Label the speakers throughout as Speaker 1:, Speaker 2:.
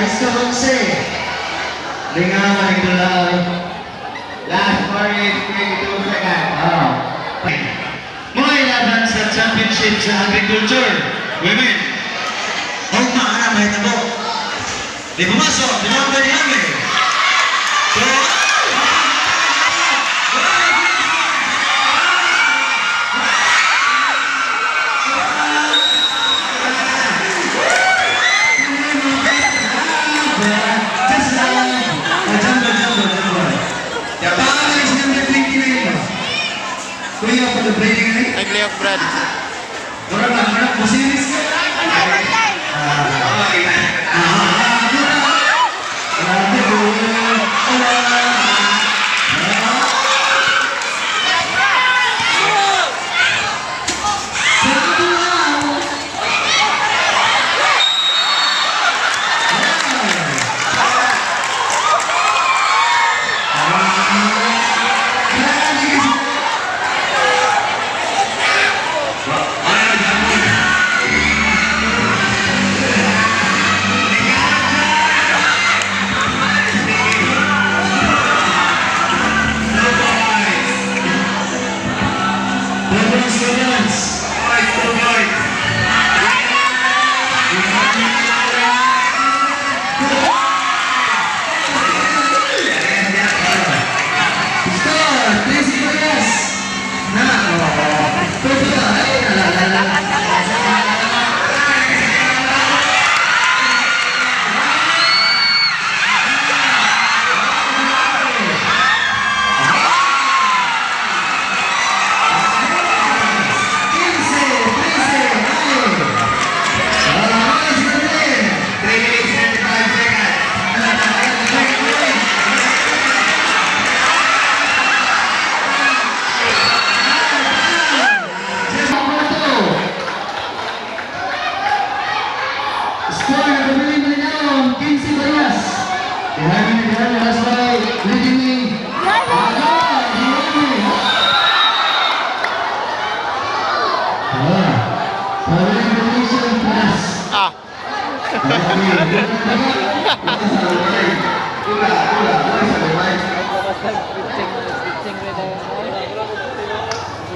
Speaker 1: Isko 11. Lingaw man dula.
Speaker 2: Last 4 minutes, 22 seconds.
Speaker 1: Ah. Mo'y laban sa championship sa agriculture. Women. Hugma ana mahitabo. Di pumasok, tinawag ni Ame. So, just jumbo, jumbo, jumbo. Pangalan is number 29 ba? Kuya, pag-breaking na eh.
Speaker 3: Ay, Cleo Brad.
Speaker 1: Mura ba? Mura, musiris ka? Ah, ah, ah, grabe, kuya. Ah, Two points, 2 points.
Speaker 2: 2 points.
Speaker 1: Score, 13 Vargas. Na, oh. Two ay, la, la, la, la. 15, 13, ay. Ah, sige.
Speaker 2: 3 minutes, 35 seconds.
Speaker 1: Number 2. Score number 3 Malingaw, 15 Vargas. Behind me, behind me, last by leading me. Ah, behind me. Ah, following rotation pass.
Speaker 3: Ah.
Speaker 1: Okay.
Speaker 2: Tula, tula, tula sa lumay.
Speaker 4: Stitching, stitching rin tayo.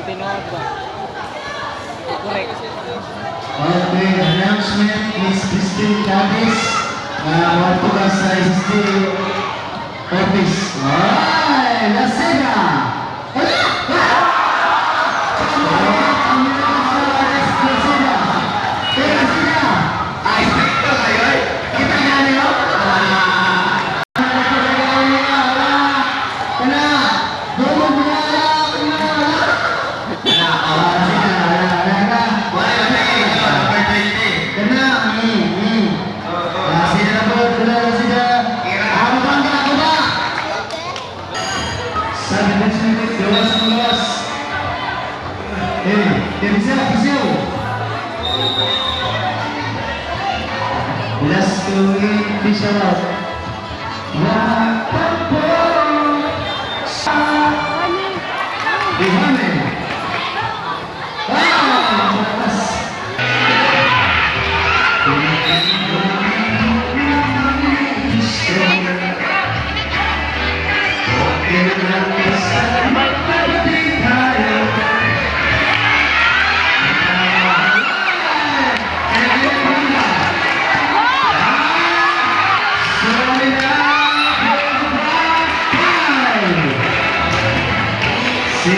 Speaker 4: Tinuod ba? Correct.
Speaker 1: Okay, announcement, Miss Christine Cadiz, na uh, ka sa SSD office. Ay, Lasena! Lasena! Lasena!
Speaker 2: Ay, stricto kayo eh.
Speaker 1: Kita nga niyo? Ah! Kana! Dulog na! Kana!
Speaker 2: Ana, oh.
Speaker 1: Ah, sige, na, na, na.
Speaker 2: Wala yung second, number 20.
Speaker 1: Kana!
Speaker 2: Oo.
Speaker 1: Ah, sila na po, sila na sila. Ah, mabangga ako ba? Sabi next minute, gawas ang gawas. Eh, Eliseo, Eliseo. Last to in, fish out. Wakapo sa Dihame. Ah, malakas. Si